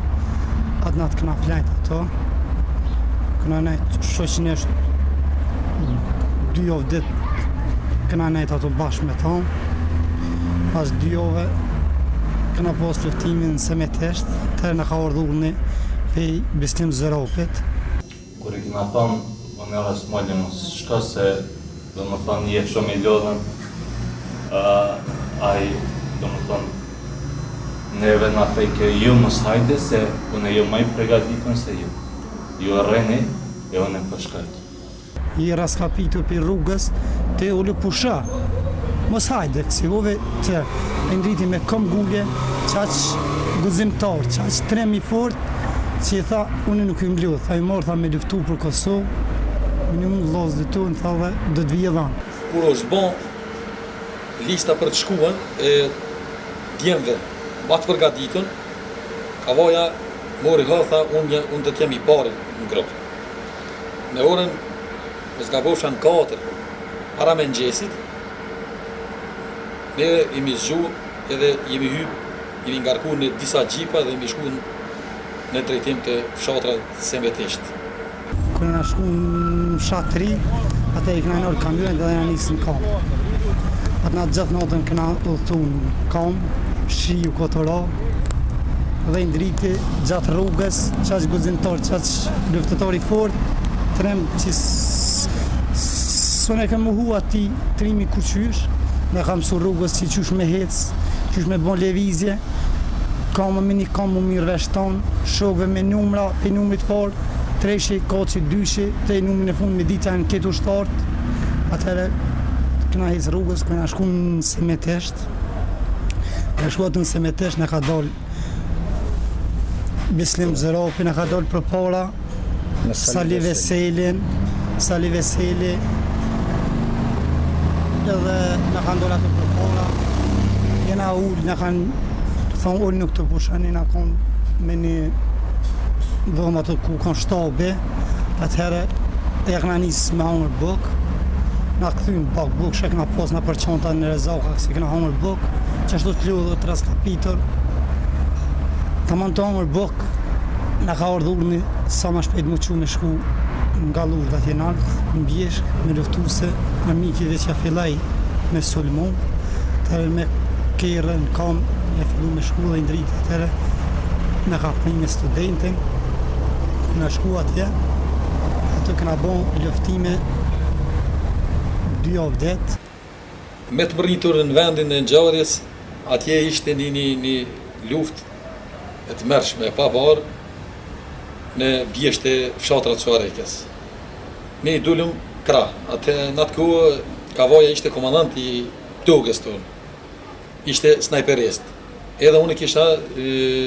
atë natë këna flajt ato, këna nejt shoqënisht. Dy javë ditë kena nejt ato bashkë me ta. Pas dy jave kena pas luftimin në Semetisht, atëherë na ka ardhur urdhni pej Bislim Zerapit. Kur i kena thonë, unë edhe s'moli mos shko se domethonë je shumë i lodhun, ai domethonë neve na thojke ju mos hajde se unë jom ma i pregaditun se ju. Ju rrini e unë po shkoj. I rraskapitur prej rrugës, ti ulu pusho. Mos hajde, kësi hove që e Indriti me këmbgulje, qaq guximtar, qaq trim i fort, që i tha, unë nuk jom lodh, tha jom ardh tha me luftu për Kosovë, me nimu vllazët tonë, tha dhe do të vij edhe unë. Kur është bo lista për të shkuen e djemve ma të përgatitun, Kavaja mori hë tha unë unë do të jem i pari në grup. Në orën, mos gabofsha në 4 para mëngjesit, ne jemi zgju edhe jemi hy, jemi ngarku në disa xhipa dhe jemi shku në drejtim të fshatrat Semetisht. Kur jena shku në fshat të ri, atë i kena nalë kamionin dhe jena nisë në kamë. Atë na gjithë natën kena udhëtu në kamë, shiu ka tu ra, dhe Indriti gjatë rrugës, qaq guximtar, qaq luftëtar i fort, trim që s'un e kem mohu atij trimi kurqysh, na ka mësu rrugës që qysh me hec, qysh me bon lëvizje, kamë me një kamë mu mirë vesh tonë, shokëve me numra, prej numrit parë, treshi, katshi, dyshi, te numrin e fundit me ditë janë krejt ushtarët, atëherë kena hec rrugës, kena shku në Semetisht, kena shku aty në Semetisht, na ka dalë Bislim Zerapi na ka dalë përpara, Sali Veselin, Sali Veseli, edhe na kanë dalë ato përpara, jena ulë, na kanë thonë ulë nuk të pushani, na konë me një dhomë ato ku kanë shtabi, atëherë ja kena nisë me hangër bukë, na kthyn pak bukë, që kena pas nëpër çanta në rezaka, se kena hangër bukë, qashtu të lodhur, të rraskapitur, tamam tu hangër bukë, na ka ardhur urdhni sa ma shpejt mu çu me shku në Galluzhë atje nalt, në bjeshkë, me luftu se armiki veç ja filloi me sulmu, atëherë me kerre në kam, ja fillu me shku dhe Indriti atëherë na ka pri me studentin, kena shku atje, aty kena bo luftime dy javë det. Me të mbërritur në vendin e ngjarjes, atje ishte një një një luftë e tmerrshme e paparë në bjeshkët e fshatrat Suharekës. Ne i dulëm krah. Atë në atë kohë Kavaja ishte komandant i dogës tonë. Ishte snajperist. Edhe unë kisha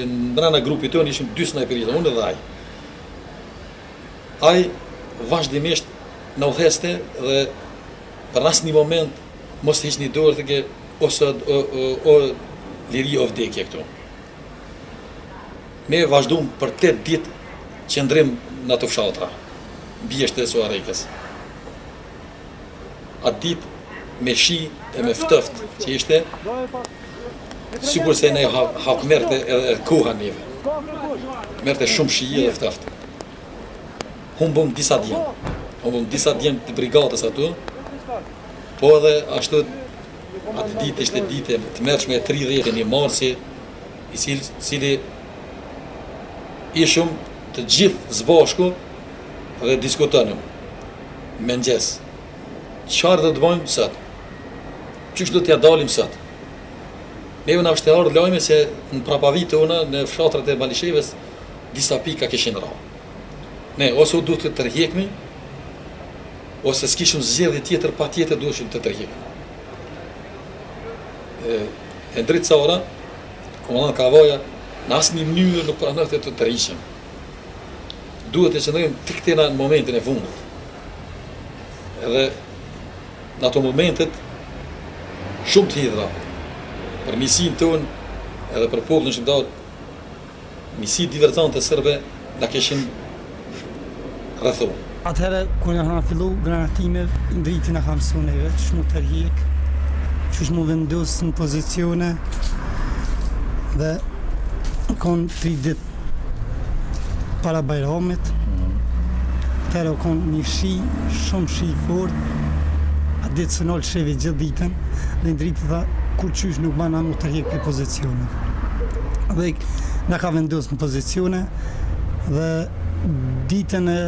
mbrenda grupit tonë ishim dy snajperistë, unë dhe ai. Ai vazhdimisht na udhëheste dhe Për asnjë moment mos hiqni dorë thojke ose o, o, o liri o vdekje këtu. Ne vazhdum për 8 ditë qëndrim në ato fshatra, bjeshkët e Suharekës. Atë ditë me shi e me ftoft që ishte, sikur se ne hakmerrte edhe koha neve. Merrte shumë shi edhe ftoft. Humbëm disa djem. Humbëm disa djem të brigadës aty. Po edhe ashtu atë ditë ishte ditë e tmerrshme e 31 marsi, i cili, cili ishum të gjithë së bashku dhe diskutonim mëngjes. Çfarë do të bëjmë sot? Qysh do t'ja dalim sot? Neve na është ardhur lajmi se në prapavijë tona në fshatrat e Malishevës disa pika kishin ra. Ne ose u duhet të tërhjekmi, ose s'kishim zgjedhje tjetër, patjetër duheshim të tërhjekmi. Endrit Cara, komandant Kavaja, në asnjë mënyrë nuk pranonte të tërhiqem. Duhet të qëndrojmë tek tena në momentin e fundit. Edhe në ato momentet shumë të hidhura për miqësinë tonë edhe për popullin shqiptar Njësitë diverzante serbe na kishin rrethu. Atëherë kur na kanë fillu granatimet, Indriti na ka mësu neve qysh mu tërhjek, qysh mu vendos në pozicione dhe kon tri ditë para Bajramit. Atëherë u kon një shi, shumë shi i fort. Atë ditë s'u nal shevi gjithë ditën dhe Indriti tha kurqysh nuk bana mu tërhjek prej pozicioneve. Dhe na ka vendos në pozicione dhe ditën e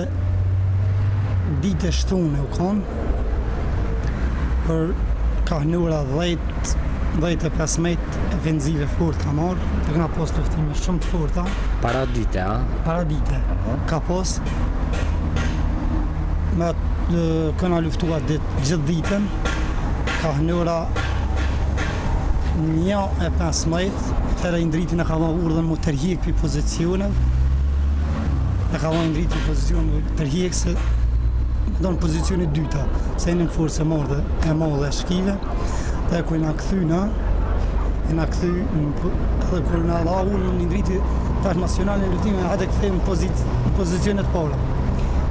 ditë e shtune u kon për kah ora 10 10 e 15 ofenzive fort ka marrë, të kena pas luftime shumë të forta. Para dite, a? Para dite, ka pas. Me kena luftu atë ditë gjithë ditën, kah ora 1 e 15, atëherë Indriti na ka dhënë urdhën mu tërhjek prej pozicioneve, na ka dhënë Indriti pozicion mu tërhjek se do në pozicione dyta, se jena forcë e madhe e madhe e shkive, dhe kur na kthy na, e na kthy edhe kur na dha urdhën Indriti tash nacional në luftime, hajde kthehemi në pozit, në pozicionet para.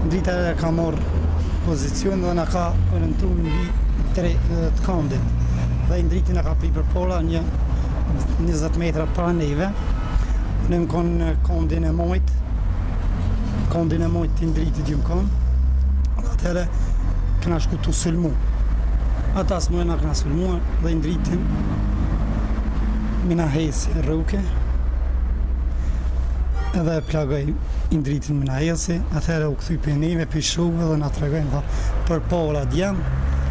Indriti e ka marrë pozicion dhe na ka orientu në vi tre të kandit. Dhe Indriti na ka pri përpara një 20 metra para neve. Ne jem konë në kandin e majt, kandin e majt të Indritit jem konë. Dhe atëherë kena shku tu sulmu. Ata s'mujnë na kena sulmu dhe Indritin mina heci rruke edhe e plagoi Indritin mina heci, atëherë u kthy prej neve, prej shokëve dhe na tregoi tha përpara djem.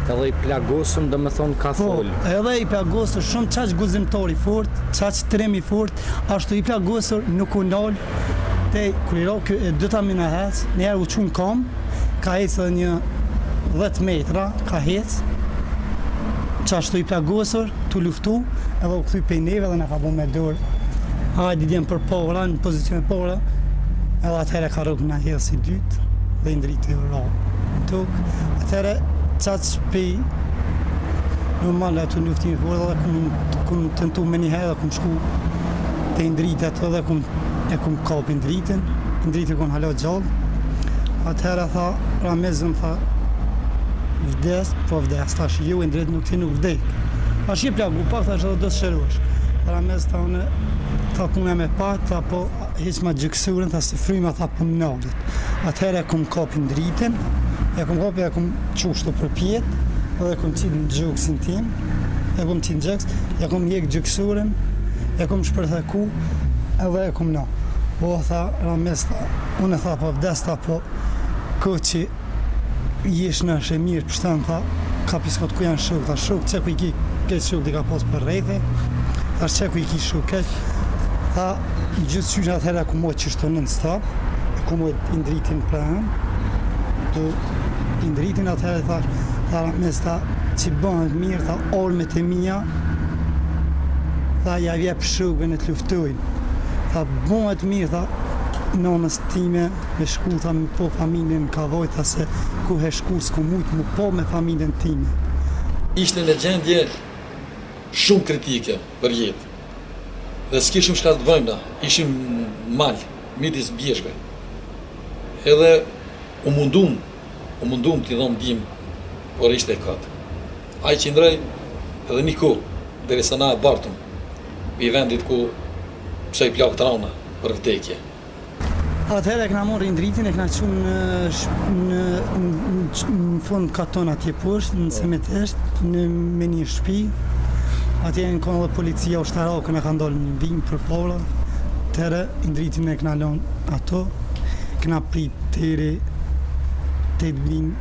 Edhe i plagosur domethonë ka po, fol. Edhe i plagosur shumë qaq guximtar i fort, qaq trim i fort, ashtu i plagosur nuk u nal, te kur i ra ky e dyta mina hec, njëherë u çu në kam, ka hec edhe një 10 metra, ka hec, qashtu i plagosur, tu luftu, edhe u kthy pej neve dhe na ka bo me dorë, hajde djem përpara, në pozicion e para, edhe atëherë ka rrok mina heci i dytë, dhe Indriti ra në tokë, atëherë qaq pej normal aty në luftime por edhe kum, kum tentu menjëherë dhe kum shku te Indriti atë dhe kum, e kum kap Indritin, Indriti kon hala gjallë, atëherë tha, Ramezën tha, vdes, po vdes, thash, jo Indrit nuk ti nuk vdek. Thash je plagu pak, thash edhe do të shërohesh. Tha Ramez, tha unë, tha puna me pa, tha po heqma gjykësurin, tha se fryma, tha po më nalet. Atëherë e kum kap Indritin, e kum kap e kum çu shtu përpjetë, edhe e kum qitë në gjoksin tim, e kum qitë në gjoks, e kum hjek gjykësurin, e kum shpërtheku, edhe e kum na. Po, tha, Ramez, tha, unë tha, po vdes, tha, po, koqi, jesh në është e mirë pështën, tha, ka piskot ku janë shokët, tha shokët qe ku i ki, krejt shokët i ka pas për rrethe, tha qe ku i ki shokët, tha, gjithqysh atëherë ku mojt qështu non stop, e ku mojt Indritin pranë, tu Indritin atëherë tha, tha Ramez, tha, që bëhet mirë, tha, armët e mia, tha, ja jep shokëve në të luftojnë, tha, bëhet mirë, tha, nonës time, Me shku tha me pa familjen në Kavajë tha se ku he shku s'ku mujt mu pa me familjen time. Ishte në gjendje shumë kritike për jetë dhe s'kishim çka të bëjmë na, ishim në mal, midis bjeshkëve. Edhe u mundum, u mundum t'i dhom ndihmë, por ishte e kot. Ai qëndroi edhe një kohë, derisa na e bartëm prej vendit ku pësoi plagë të rana për vdekje. Atëherë e kena marrë Indritin, e kena çu në në në fund katun atje poshtë, në Semetisht, në me një shtëpi. Atje në konë edhe policia ushtarake na kanë dalë në ndihmë përpara. Atëherë Indritin e kena lënë ato, kena prit deri te të vinë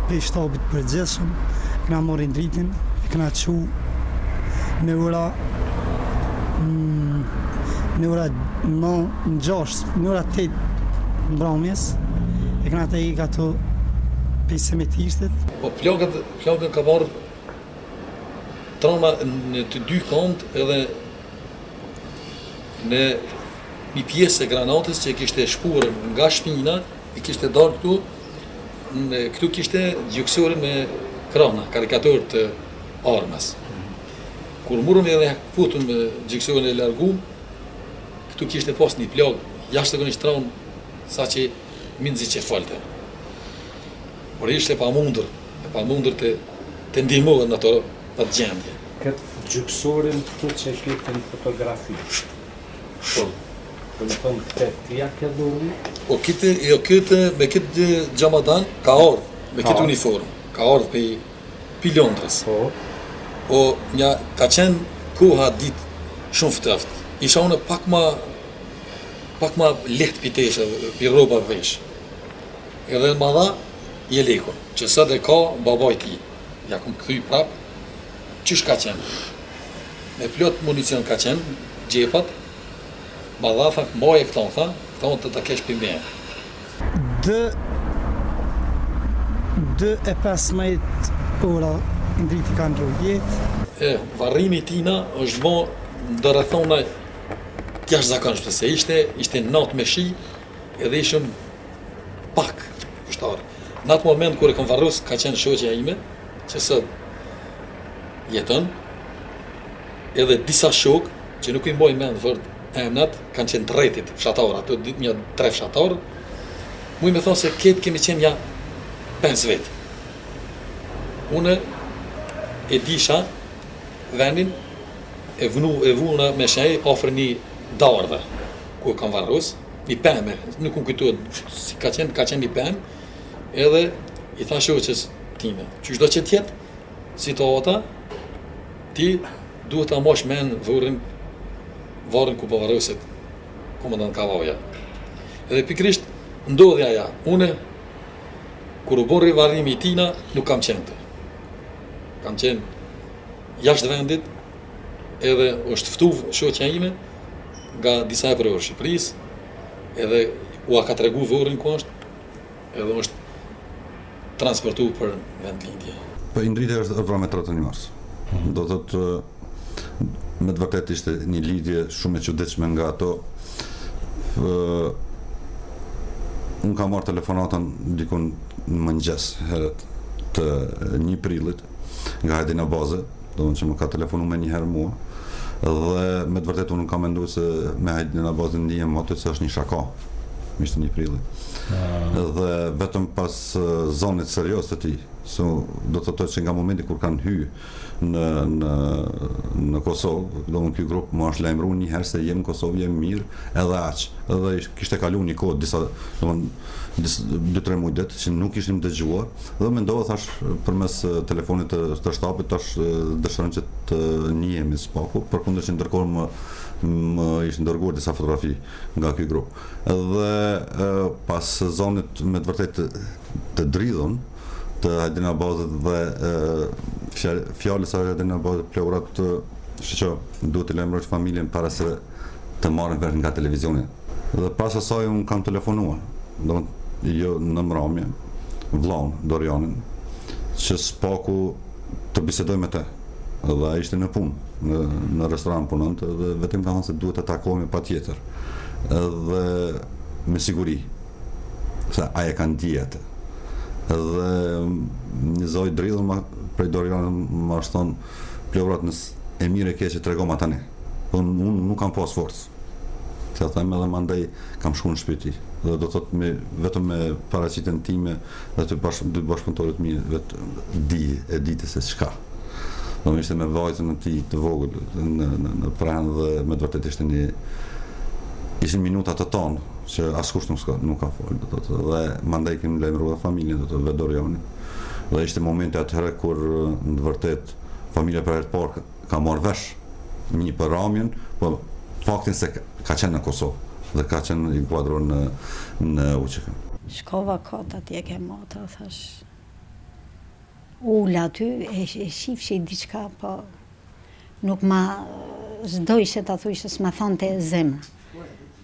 prej shtabit të përgjithshëm, kena marrë Indritin, e kena çu në ora në ora në 6, në ora 8 mbrëmjes, e kena të ikë ato prej Semetishtit. Po plagët, plagët ka marrë trauma në të dy këmbët edhe në një pjesë e granatës që kishte shpuar nga shpina, i kishte dalë këtu, në, këtu kishte gjykësorin me krahna, karikator të armës. Kur murëm edhe ja kputëm gjykësorin e largum, këtu kishte pas një plagë jashtëzakonisht t'ranë, sa që minxi që folte. Por ishte e pamundur, e pamundur të, të ndihmohet në ato në atë gjendje. Këtë gjykësorin këtu që e ke në fotografi. Po. Domethonë këtë ti ja ke dhuru? Po këtë, jo këtë, me këtë xhamadan ka ardhë, me këtë uniformë. Ka ardhë pej, pi Londrës. Po. Po, nja, ka qenë koha ditë shumë ftoftë. Isha unë pak ma, pak ma lehtë pi teshe, pi rroba vesh. Edhe ma dha jelekun, që sot e ka babai i tij. Ja kom kthy prap, qysh ka qenë. Me plot municion ka qenë, xhepat, ma dha, tha, mbaje këto, tha, këto të ta kesh pi meje. 2 2 e 15 ora Indriti ka ndrru jetë. E, varrimi i tina është bo në rrethana të jashtëzakonshme, se ishte, ishte natë me shi, edhe ishim pak ushtarë. Në atë moment kur e kom varros, ka qenë shoqja ime, që sot jeton, edhe disa shokë, që nuk i mbaj mend fort emnat, kanë qenë të rrethit fshatar, ato një tre fshatar, muj me thonë se ketë kemi qenë nja 5 vetë. Unë e disha vendin e vnu, e vuna me shenjë afër një dardhe ku e kam varros, një peme, nuk më kujtohet si ka qenë, ka qenë një pemë, edhe i tha shoqes time, qyshdo që t'jetë situata, ti duhet ta mash men vorrin, varrin ku po varroset komandant Kavaja. Edhe pikërisht ndodhi aja, une kur u bo varrimi i tina, nuk kam qenë të. Kam qenë jashtë vendit, edhe është ftu shoqja ime nga disa eprorë Shqipërisë, edhe ua ka tregu vorrin ku është, edhe është transportu për vendlindje. Po Indriti është vra me 31 mars. Do të thotë me të vërtetë ishte një lidhje shumë e çuditshme nga ato ë unë kam marrë telefonatën dikun në mëngjes herët të 1 prillit nga Hajdin Abazi, domethënë që më ka telefonu menjëherë mua dhe me të vërtetë unë kam menduar se me Hajdin Abazin ndihem më se është një shaka. Ishte 1 prilli. Ah. Dhe vetëm pas zonit serioz të tij, se do të thotë që nga momenti kur kanë hy në në në Kosovë, domethënë ky grup më është lajmëruar një herë se jem në Kosovë, jem mirë, edhe aq. Edhe kishte kaluar një kohë disa, domethënë disa 2-3 muaj ditë që nuk ishim dëgjuar dhe mendova thash përmes telefonit të, të shtabit tash dëshiron që të njihemi së paku, përkundër që ndërkohë më më ishin dërguar disa fotografi nga ky grup. Dhe pas zonit me të vërtetë të dridhun të Hajdin Abazit dhe fjalës së Hajdin Abazit Pleurat shiqo, duhet të lajmërosh familjen para se të marrin vesh nga televizioni. Dhe pas asaj unë kam telefonuar, domethënë jo në mramje, vllaun, Dorianin, që së paku të bisedoj me te. Dhe ai ishte në punë, në, në restoran punonte dhe vetëm ka thënë se duhet të takohemi patjetër. Dhe me siguri, se ai e ka ndje atë. Dhe një zë i dridhur ma, prej Dorianit më është thonë Pleurat nëse e mirë e keqe tregoma tani. Dhe unë, unë nuk kam pas forcë. Të them edhe mandej kam shku në shtëpi të tij. Dhe do thotë me vetëm me paraqitjen time dhe të bash, dy bashkëpunëtorët mi vetë di e dite se çka. Do të ishte me vajzën e tij të vogël në në në pranë dhe me të vërtetë ishte një ishin minuta të tonë që askush nuk ka nuk ka fol, do të thotë dhe mandej kemi lajmëruar familjen, do të thotë vetë Doriani. Dhe ishte momenti atëherë kur në të vërtetë familja për herë të parë ka marrë vesh një për Ramjen, po faktin se ka qenë në Kosovë dhe ka qenë i inkuadruar në në UÇK. Shkova kot atje ke motra, thash. U ula aty, e, e shifsha diçka, po nuk ma s'dojshe ta thujshe, s'ma thonte zemra.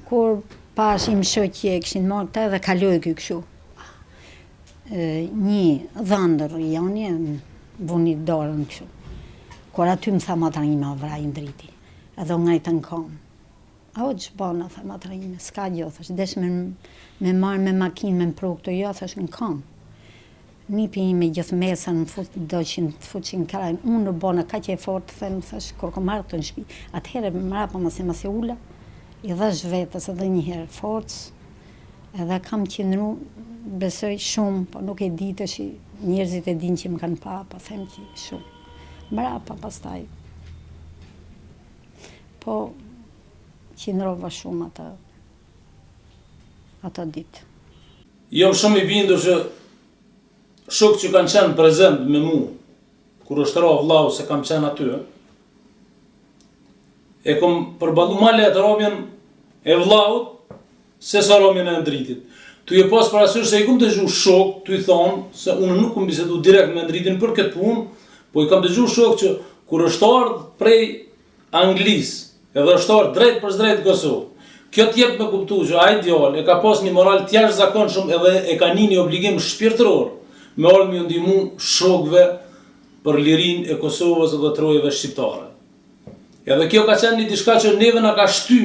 Kur pash im shoq që e kishin marrë këta edhe kaloi ky kështu. Një dhëndër i joni, vuni dorën kështu. Kur aty më tha motra ime, o vra Indriti, edhe u ngrita në komë. A o ç'bona, tha motra ime, s'ka gjo, thash, desh me, me marrë me makinë, me më pru këtu, jo, thash, në komë. Nipi im me gjithë mesën, më fut, dojshin të futshin krajnë, unë u bona kaq e fortë, them, thash, kur kom ardhë këtu në shtëpi, atëherë mrapa masi masi ula, i dhash vetes edhe një herë forcë, Edhe kam qëndru, besoj shumë, po nuk e di tash, njerëzit e dinë që më kanë pa, po them që shumë. Mrapa pastaj. Po qëndrova shumë atë ato ditë. Jam shumë i bindur që. shokët që kanë qenë prezent me mu, kur është ra vllau se kam qenë aty, e kom përballu ma lehtë ramjen e vllaut se sa ramjen e Endritit. Tu e pas parasysh se i kom dëgju shokë tu i thonë se unë nuk kom bisedu direkt me Endritin për këtë punë, po i kam dëgju shokë që kur është ardhë prej Anglisë edhe është ardhë drejtpërdrejt në Kosovë, kjo të jep me kuptu që ai djalë e ka pas një moral të jashtëzakonshëm edhe e ka ni një obligim shpirtëror me ardhë me ju ndihmu shokëve për lirinë e Kosovës dhe trojeve shqiptare. Edhe kjo ka qenë një diçka që neve na ka shty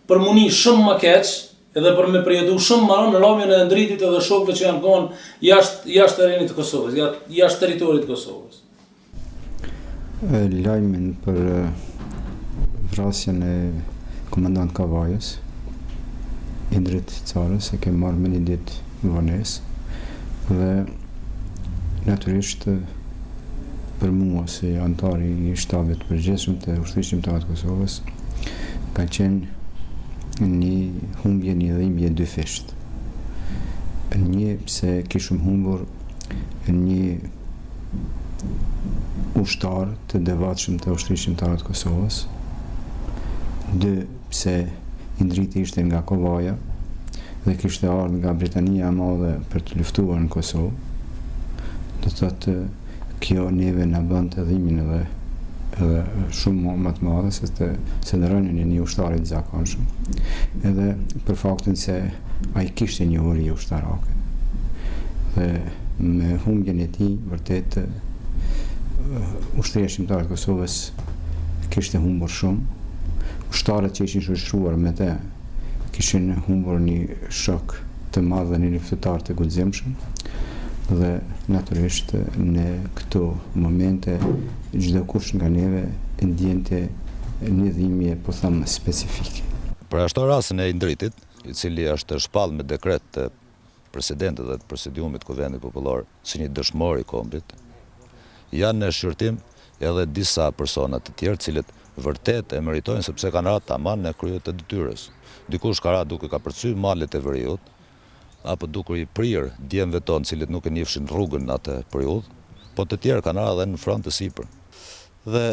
për m'u ni shumë ma keq edhe për me përjetu shumë ma rëndë ramjen e Endritit edhe shokëve që janë konë jashtë jashtë terrenit të Kosovës, jashtë territorit të Kosovës. Lajmin për vrasjen e komandant Kavajës, Indrit Carës, e kemi marrë me një ditë vonesë dhe natyrisht për mua si anëtar i shtabit të përgjithshëm të Ushtrisë Çlirimtare të Kosovës ka qenë një humbje, një dhimbje e dyfishtë. Një pse kishim humbur një ushtar të devotshëm të Ushtrisë Çlirimtare të Kosovës. Dy pse Indriti ishte nga Kavaja dhe kishte ardhur nga Britania e Madhe për të luftuar në Kosovë. Do të thotë kjo neve na bënte dhimbjen edhe edhe shumë më të madhe se të se në rënien e një ushtari të zakonshëm. Edhe për faktin se ai kishte njohuri ushtarake. Dhe me humbjen e tij vërtet ushtria çlirimtare e Kosovës kishte humbur shumë. Ushtarët që ishin shoqëruar me të kishin humbur një shok të madh dhe një luftëtar të guximshëm dhe natyrisht në këto momente çdokush nga neve e ndjente një dhimbje po them specifike. Përjashto rastin e Indritit, i cili është shpallë me dekret të Presidentit dhe të Presidiumit të Kuvendit Popullor si një dëshmor i kombit, janë në shqyrtim edhe disa persona të tjerë të cilët vërtet e meritojnë sepse kanë ra taman në krye të detyrës. Dikush ka ra duke kapërcy malet e veriut, apo duke i prirë djemve tonë të cilët nuk e njifshin rrugën në atë periudhë, po të tjerë kanë ra edhe në front e sipër. Dhe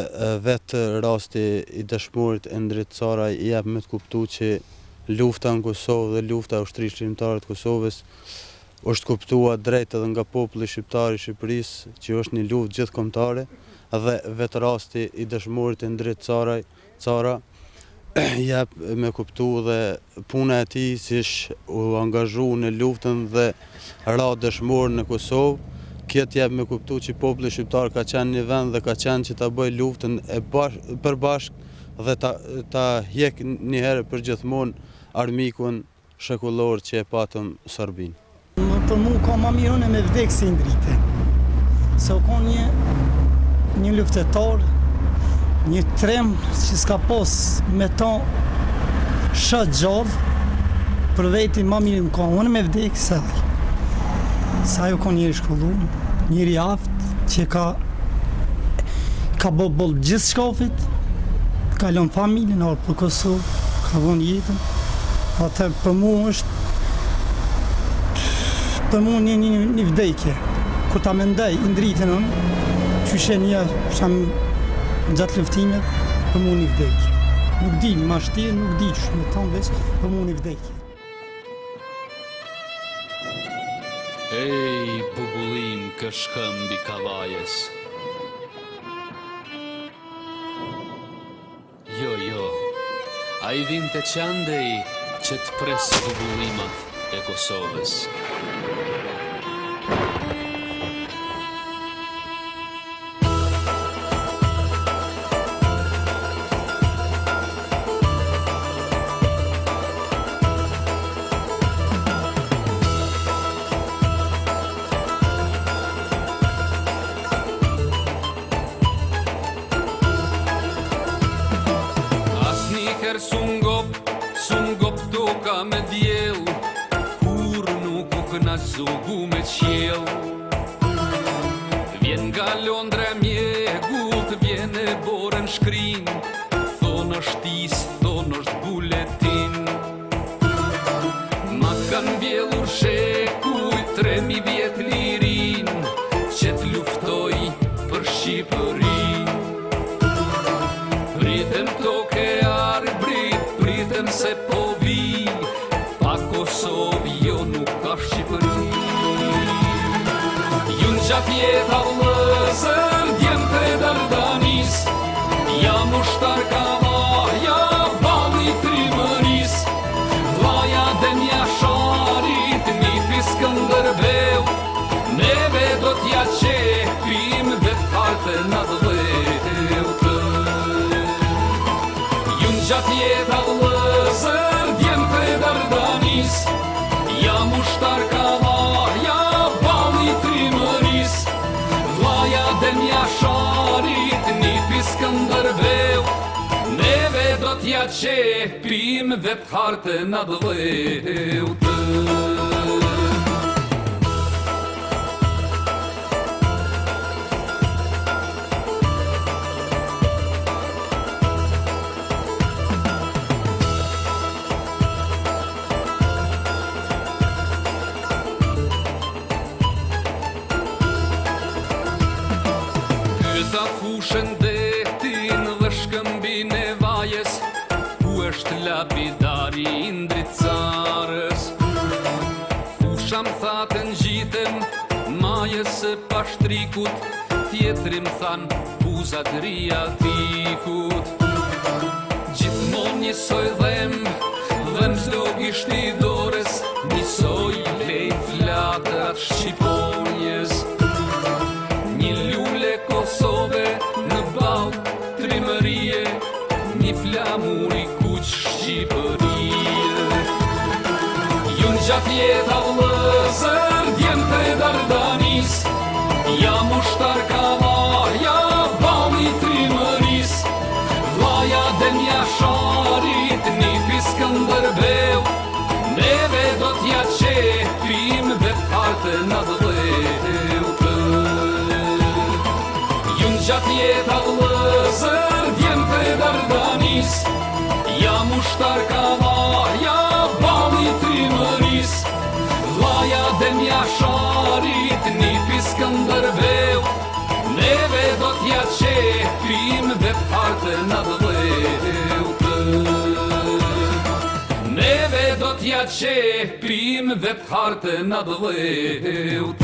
vetë rasti i dëshmorit Endrit Caraj jep me të kuptu që lufta në Kosovë dhe lufta e Ushtrisë Çlirimtare të Kosovës është kuptua drejt edhe nga populli shqiptar i Shqipërisë që është një luftë gjithëkombëtare dhe vetë rasti i dëshmorit Endrit Caraj Cara jep me kuptu dhe puna e tij siç u angazhu në luftën dhe ra dëshmor në Kosovë, kjo të jep me kuptu që populli shqiptar ka qenë një vend dhe ka qenë që ta bëjë luftën e bash, përbashkët dhe ta, ta hjek një herë përgjithmonë armikun shekullor që e patëm Serbinë. Më për mu ka ma mirë unë me vdek se Indriti. Se u kon një, një luftëtar, një trim që s'ka pos me ta shë gjallë, për veti ma mirë më ka unë me vdek se ai. Se ai u kon njeri i shkollum, njeri i aftë, që ka ka bo boll gjithçkafit, ka lënë familjen, ardhë për Kosovë, ka dhonë jetën. Atëherë për mu është për mu një, një, një vdekje. Kur ta mendoj Indritin unë, qysh e një sham gjatë luftimit, për mu një vdekje. Nuk di, ma shtirë, nuk di qysh me thonë veç, për mu një vdekje. Ej, bubullimë ke shkëmbi Kavajës. Jo, jo. Ai vinte qandej që të presë bubullimat e Kosovës. Asnjëherë s'u ngop, s'u ngop toka me diell Kurrë nuk u kënaq zogu me qiell Vjen nga Londra e mjegullt, vjen e borën shkrin Thonë është is, thonë është buletin Ma kanë vjellur shekuj, 3000 vjet lirinë. ngjatë jeta vëllezër, djemtë e Dardanisë, jam ushtar Kavaja, balli i trimërisë, vllai Adem Jasharit, nipi Skënderbeu, neve do t'ja qepim vetë hartën atdheut. Pyeta fushën detin dhe shkëmbin e vajës Ku është lapidari i Indrit Carës Fusha më tha të ngjitem majës së Pashtrikut, tjetri më thanë buzë Adriatikut. Gjithmonë njësoj dhemb, dhemb çdo gisht i dorës, njësoj vlejnë flatrat shqiponjës. Një lule Kosove në ballë trimërie, Një flamur i kuq Shqipërie. Ju ngjatë jeta vëllezër, djemtë e Dardanisë, jam ushtar Kavaja, balli i trimërisë, vllai Adem Jasharit, nipi Skënderbeu, neve do t'ja qepim vetë hartën atdheut. Ju ngjatë jeta vëllezër, djemtë e Dardanisë, jam ushtar Kavaja, balli i trimërisë, vllai Adem Jasharit, nipi Skënderbeu, neve do t'ja qepim vetë hartën atdheut. Neve do t'ja qepim vetë hartën atdheut.